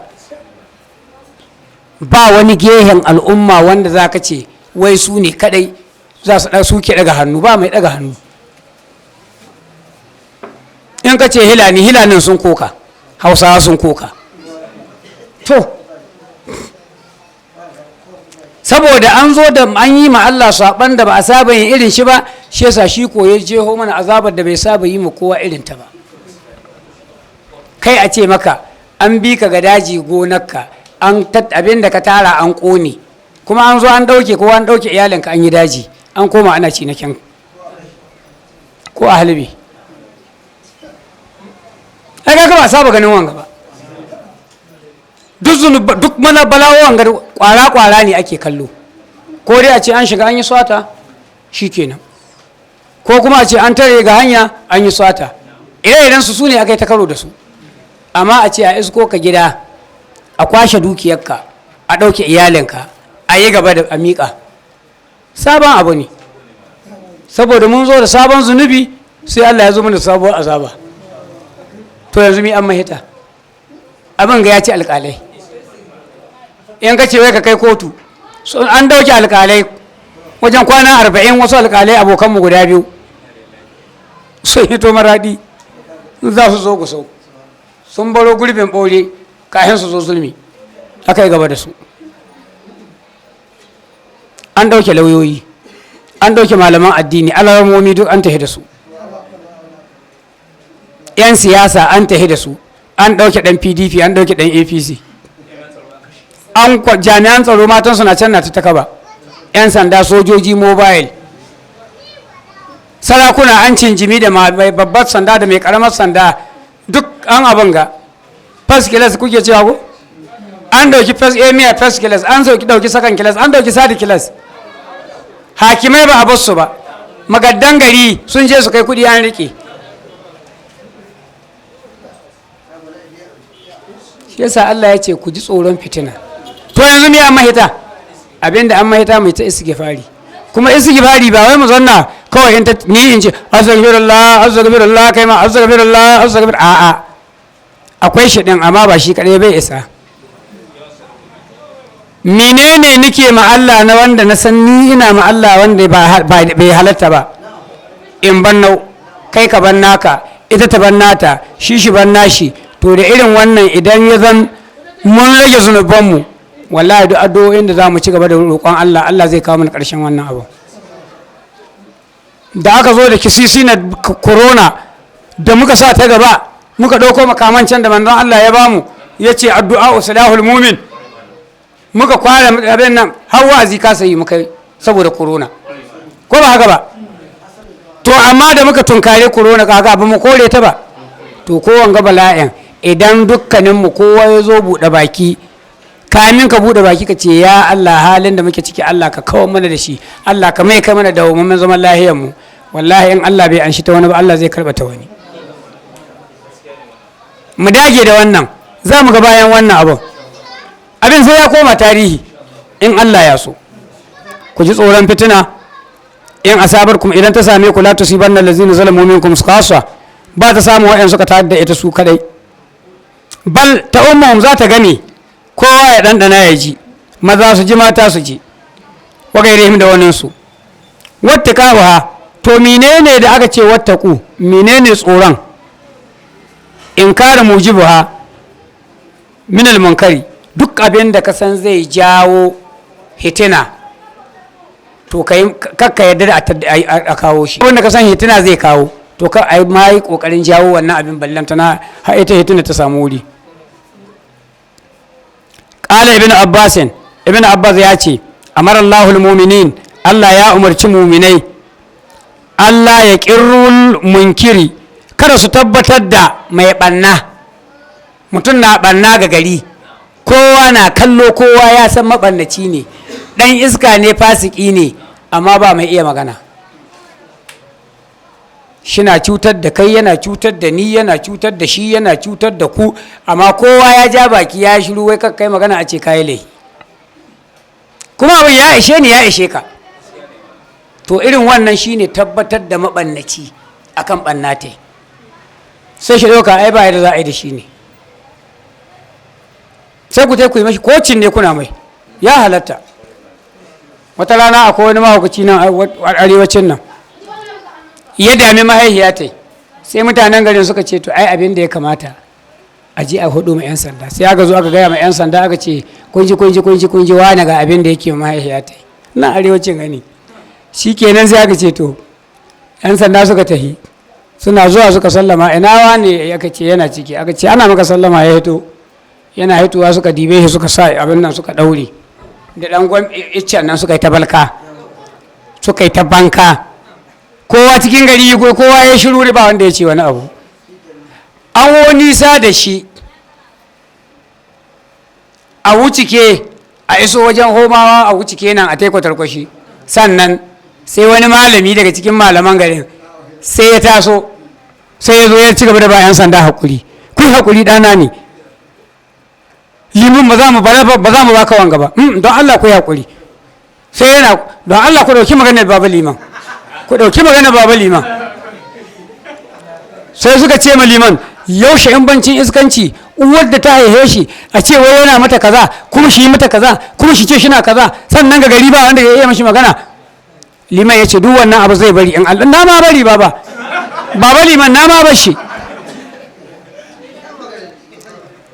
Ba wani gehen al'umma wanda za ka ce wai su ne kadai za su suke daga hannu, ba mai daga hannu. In ka ce hilani, hilanin sun koka, Hausawa sun koka. To saboda an zo da an yi ma Allah saban da ba a saba yin irin shi ba, shi yasa shi ko ya jeho mana azabar da bai saba yi ma kowa irin ta ba. Kai a ce maka an bi ka ga daji gonarka, an abin da ka tara an kone, kuma an zo an dauke kowa, an dauke iyalinka, an yi daji, an koma ana cinakin ko a halbi. Ai kaga ba saba ganin wanga ba. Duk zunuba, duk mana bala'o wanga kwara kwara ne ake kallo. Ko dai a ce an shiga an yi swata, shikenan, ko kuma a ce an tare ga hanya an yi swata, ire-iren su sune aka yi ta karo da su. Amma a ce a isko ka gida, a kwashe dukiyarka, a ɗauke iyalinka, a yi gaba da a miƙa, sabon abu ne. Saboda mun zo da sabon zunubi, sai Allah ya zo mana sabuwar azaba. To yanzu mi an mahita? Abin ga ya ci alƙalai. In ka ce wai ka kai kotu, an dauke alƙalai wajen kwana 40. Wasu alƙalai abokanmu guda biyu sun hito Maraɗi za su zo Gusau, sun baro gurbin ɓaure kafin su zo Zulmi, aka yi gaba da su. An dauke lauyoyi, an dauke malaman addini, alamomi duk an tafi da su. 'Yan siyasa an tafi da su, an dauke dan PDP, an dauke dan APC, an jami'an tsaro matan suna can na ta takaba, 'yan sanda, sojoji mobile, sarakuna an cinjimi da mai babbar sanda da mai karamar sanda, duk an abin ga first class kuke cewa ko an dauki first emir first class, an dauki second class, an dauki third class. Hakimai ba a basu ba, magaddan gari sun je su kai kudi an rike. Shi yasa Allah ya ce ku ji tsoron fitina. To yanzu me an mahita? Abinda an mahita, mai ta istighfari, Kuma istighfari ba wai mu zanna kawai in ta ni in ce astaghfirullah, astaghfirullah, kai ma astaghfirullah, astaghfir, a'a, akwai shi din, amma ba shi kadai bai isa. Menene nike ma Allah na wanda na san ni ina ma Allah wanda bai halatta ba? In ban nau, kai ka ban naka, ita ta ban nata, shi shi ban nashi. To da irin wannan, idan ya zan mun rage zunubanmu, wallahi duk addu'o'in da za mu ci gaba da roƙon Allah, Allah zai kawo mana ƙarshen wannan abu. Da aka zo da kisisi na corona da muka sa ta gaba, muka ɗauko makaman can da manzon Allah ya bamu, ya ce addu'a usulahul mumin, muka kwara abin nan, har wa'azi kasa yi muka saboda corona, ko ba haka ba? To amma da muka tunkare corona, kaga ba mu kore ta ba. To ko wanga bala'in, idan dukkaninmu kowa ya zo buɗe baki, kamin ka buɗe baki ka ce, "Ya Allah, halin da muke ciki, Allah ka kawo mana da shi, Allah ka mai kai mana da mun zaman lahiyar mu," wallahi in Allah bai anshi ta wani ba, Allah zai karɓa ta wani. Mu dage da wannan, za mu ga bayan wannan abin. Abin sai ya koma tarihi in Allah ya so. Ku ji tsoron fitina. In asabar kuma, idan ta same ku, la tusibanna allazina zalamu minkum khassa, ba ta samu wa'yan suka tayar da ita su kadai, bal ta ummahum, za ta gane kowa ya ɗanɗana ya ji, maza su ji, mata su ji, wa gairihim, da waninsu. Wattaqaha, to menene da aka ce wattaqu? Menene tsoron? Inkara mujibuha min munkari. Duk abin da ka san zai jawo hitina, to kai kakka yadda da a kawo shi. Wanda ka san hitina zai kawo, to ka ai ma yi kokarin jawo wannan abin, ballantana har ita hitina ta samu wuri. Qala Ibn Abbas, Ibn Abbas ya ce, amara Allahul mu'minin, Allah ya umarci mu'minai, Allah ya qirrul munkiri, kada su tabbatar da mai banna. Mutum na banna ga gari, kowa na kallo, kowa ya san mabannaci ne, dan iska ne, fasiki ne, amma ba mai iya magana. Shina cutar da kai, yana cutar da ni, yana cutar da shi, yana cutar da ku, amma kowa ya ja baki ya shiru, wai kai magana a ce kayi laifi, kuma abin ya ishe ni, ya ishe ka. To irin wannan shine tabbatar da mabannaci akan ɓannate, sai shi ɗauka ai ba yadda za a yi da shi ne. Sai ku ku yi mashi kocin ne, kuna mai ya halatta. Wata rana akwai wani mahaukaci nan arewacin nan, ya dami mahaihiya ta, sai mutanen garin suka ce, to ai abin da ya kamata a je a hudu ma 'yan sanda. Sai aka zo aka gaya ma 'yan sanda, aka ce, kunji, kunji, kunji, kunji, wani ga abin da yake mahaihiya ta nan arewacin gani. Shi kenan, sai aka ce to, 'yan sanda suka tahi. Suna zuwa suka sallama, "Ina wane?" Aka ce yana ciki. Aka ce, "Ana maka sallama." Ya hito, yana hitowa suka dibe shi, suka sa abin nan, suka daure da dan gwan iccen nan, suka yi ta balka, suka yi ta banka. Kowa cikin gari, kowa ya shiru, ba wanda ya ce wani abu. An wo nisa da shi, a wucike a iso wajen homawa, a wucike nan a taiko tarkwashi. Sannan sai wani malami daga cikin malaman garin sai ya taso, sai ya zo ya ci gaba da bayan sanda hakuri, "Ku hakuri, ɗana ne limin, ba za mu ba za mu baka wanga ba, don Allah ku yi hakuri." Sai yana, "Don Allah ku dauki maganar Baba Liman, ku dauki maganar Baba Liman." Sai suka ce ma liman, "Yaushe in bancin iskanci, uwar da ta haife shi a ce wai yana mata kaza, kuma shi mata kaza, kuma shi ce shi na kaza, sannan ga gari ba wanda ya iya mashi magana?" Liman ya ce, "Duk wannan abu zai bari in Allah. Na ma bari, baba, Baba Liman, na ma bar shi."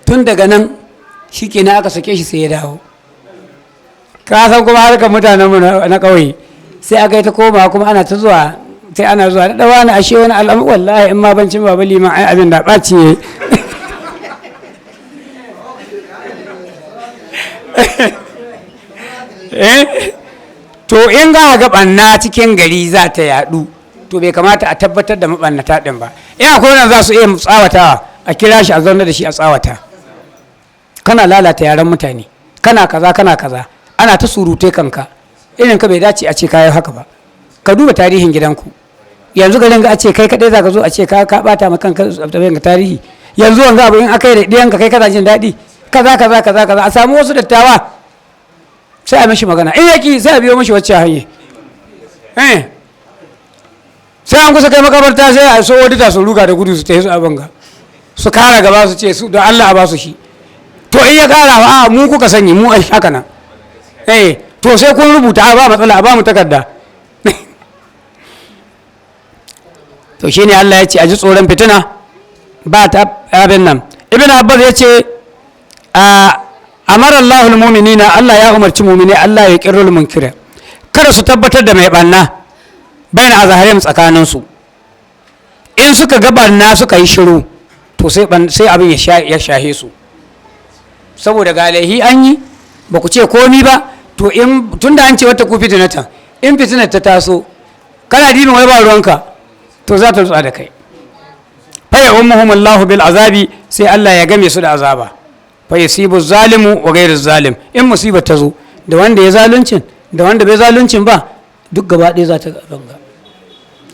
Tun daga nan shi kenan aka sake shi, sai ya dawo. Ka san kuma harkar mutanenmu na ƙauye, sai aka yi ta koma kuma ana ta zuwa, sai ana zuwa da wani, ashe wani al'amu, wallahi in ma bancin Baba Liman, ai abin da ɓaci ya yi. To in ga ga ɓanna cikin gari za ta yaɗu, to bai kamata a tabbatar da maɓannata ɗin ba. In akwai wannan za su iya tsawatawa, a kira shi, a zauna da shi, a tsawata, "Kana lalata yaren mutane, kana kaza, kana kaza, ana ta surutai kanka, irin ka bai dace a ce kayan haka ba. Ka duba tarihin gidanku, yanzu garin ga a ce kai kadai zaka zo a ce ka bata ma kanka ga tarihi. Yanzu wanga abu in aka yi da ɗiyanka, kai kana jin daɗi?" Kaza kaza kaza kaza. A samu wasu dattawa, sai a mishi magana. In yaki, sai a biyo mishi wacce hanya. Eh, sai an kusa kai makabarta sai a so wadda su ruga da gudu su tafi su abin su kara gaba su ce su don Allah a ba su shi. To in ya kara ba, a mu kuka sani mu a haka nan. Eh, to sai kun rubuta, ba matsala, a ba mu takarda. To shine Allah ya ce a ji tsoron fitina ba ta abin nan. Ibn Abbas ya ce a amara Allahul mu'minina, Allah ya umarci mu'mini Allah ya kirrul munkira, kada su tabbatar da mai banna bayan azharim tsakanin su. In suka ga banna suka yi shiru, to sai sai abin ya shahe su, saboda ga laihi an yi ba ku ce komi ba. To in tunda an ce wata ku fitinata, in fitinar ta taso kana dibin wai ba ruwanka, to za ta rutsa da kai. Fa ya ummuhum Allah bil azabi, sai Allah ya game su da azaba. Fa yusibu zalimu wa ghairu zalim, in musibar ta zo da wanda ya zaluncin da wanda bai zaluncin ba, duk gaba ɗaya za ta ganga,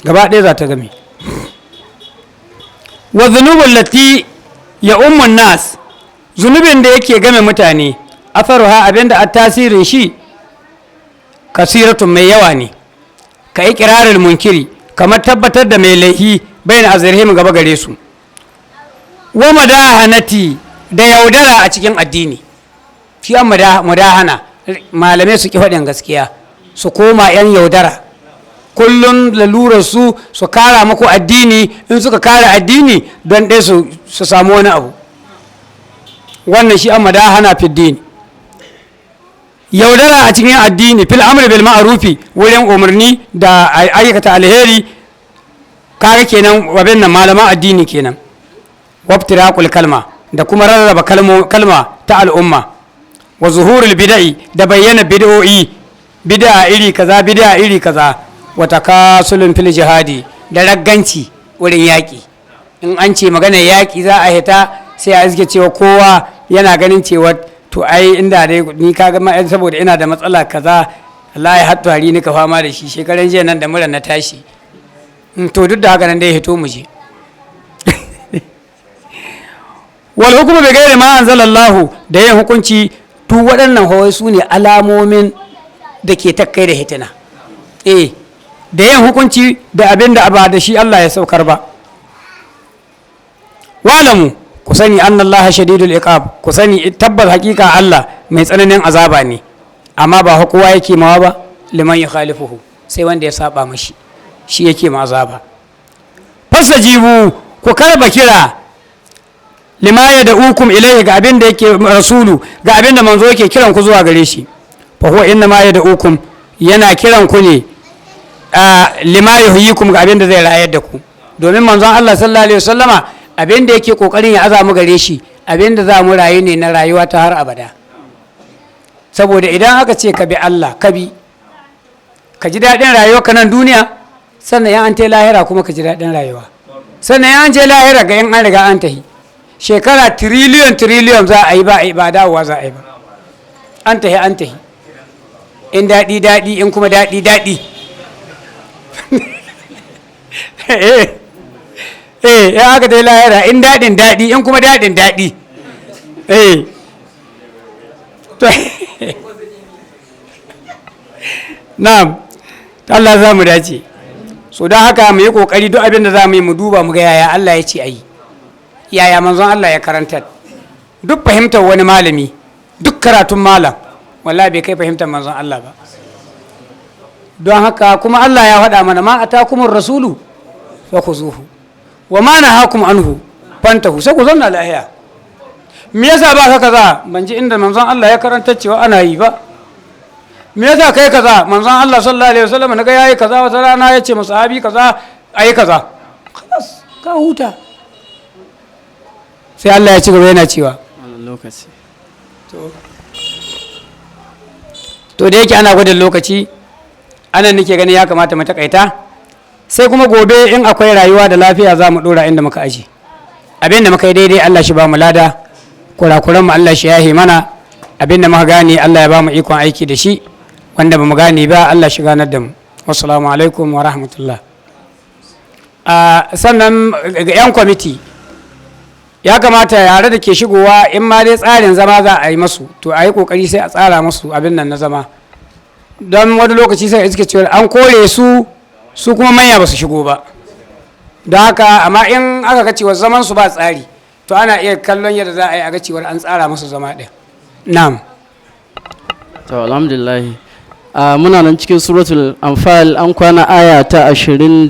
gaba ɗaya za ta game. Wa dhunubul lati ya ummun nas, zunubin da yake game mutane, atharuha, abinda a tasirin shi, kasiratun, mai yawa ne. Ka iqrarul munkiri, kamar tabbatar da mai laihi, bayan azrihim, gaba gare su. Wa madahanati, da yaudara a cikin addini. Shi an mudahana, malamai su ki faɗin gaskiya, su koma 'yan yaudara, kullum lalurar su su kara muku addini. In suka kara addini don ɗaya su samu wani abu, wannan shi an mudahana fiddini, yaudara a cikin addini. Fil amri bil ma'rufi, wurin umarni da aikata alheri, kaga kenan abin nan malaman addini kenan. Wabtiraqul kalma, da kuma rarraba kalma ta al'umma. Wa zuhurul bid'i, da bayyana bid'o'i, bid'a iri kaza, bid'a iri kaza. Wa takasulun fil jihadi, da ragganci wurin yaƙi. In an ce magana yaƙi za a hita, sai a iske cewa kowa yana ganin cewa to ai inda dai ni kaga ma saboda ina da matsala kaza, Allah ya hattu hari nika fama da shi shekaran jiya nan da mura na tashi. To duk da haka nan dai hito mu je. Wal hukmu bi ghairi ma anzalallahu, da yin hukunci. Duk waɗannan hawai su ne alamomin da ke takkai da hitina. Eh, da yin hukunci da abin da ba da shi Allah ya saukar ba. Walamu, ku sani, annallaha shadidul iqab, ku sani tabbas hakika Allah mai tsananin azaba ne, amma ba kowa yake mawa ba, liman yukhalifuhu, sai wanda ya saba mashi shi yake ma azaba. Fasajibu, ku karba kira, lima ya da ukum ilaihi, ga abin da yake rasulu, ga abin da manzo yake kiran ku zuwa gare shi. Fa huwa inna ma ya da ukum, yana kiran ku ne lima yuhyikum, ga abin da zai rayar da ku. Domin manzon Allah sallallahu alaihi wasallama abin da yake kokarin ya aza mu gare shi, abin da za mu rayu ne na rayuwa ta har abada. Saboda idan aka ce ka bi Allah, ka bi, ka ji daɗin rayuwa ka nan duniya, sannan ya an tai lahira kuma ka ji daɗin rayuwa. Sannan ya an je lahira, ga in an riga an tahi, shekara tiriliyon tiriliyon za a yi, ba ba dawowa za a yi ba, an tahi an tahi. In daɗi daɗi, in kuma daɗi daɗi. Eh, ya aka dai lahira, in daɗin daɗi, in kuma daɗin daɗi. Eh, to na'am, Allah za mu dace. So don haka mu yi kokari, duk abin da za mu yi mu duba mu ga yaya Allah ya ce a yi, yaya manzon Allah ya karanta. Duk fahimtar wani malami, duk karatun malam, wallahi bai kai fahimtar manzon Allah ba. Don haka kuma Allah ya faɗa mana: ma atakumur rasulu fa khuzuhu wa ma nahakum anhu fantahu, sai ku zauna lahiya. Me yasa ba ka kaza? Ban ji inda manzon Allah ya karanta cewa ana yi ba. Me yasa kai kaza? Manzon Allah sallallahu alaihi wasallam naga yayi kaza, wata rana ya ce masahabi kaza ayi kaza. Khalas, ka huta. Sai Allah ya ci gaba yana cewa wannan lokaci. To da yake ana gwadin lokaci, anan nake ganin ya kamata mu takaita, sai kuma gobe in akwai rayuwa da lafiya za mu dora inda muka aje. Abin da muka yi daidai, Allah shi ba mu lada. Kurakuran mu, Allah shi yahe mana. Abin da muka gane, Allah ya ba mu ikon aiki da shi. Wanda ba mu gane ba, Allah shi ganar da mu. Wassalamu alaikum wa rahmatullah. Sannan ga 'yan kwamiti, ya kamata yare da ke shigowa, in ma dai tsarin zama za a yi masu, to a yi kokari sai a tsara masu abin nan na zama. Don wani lokaci sai iske cewa an kore su, su kuma manya ba su shigo ba. Don haka, amma in aka ga cewa zaman su ba tsari, to ana iya kallon yadda za a yi a ga cewar an tsara musu zama ɗin. Na'am. To, alhamdulillah. Muna nan cikin Suratul Anfal, an kwana aya ta 25.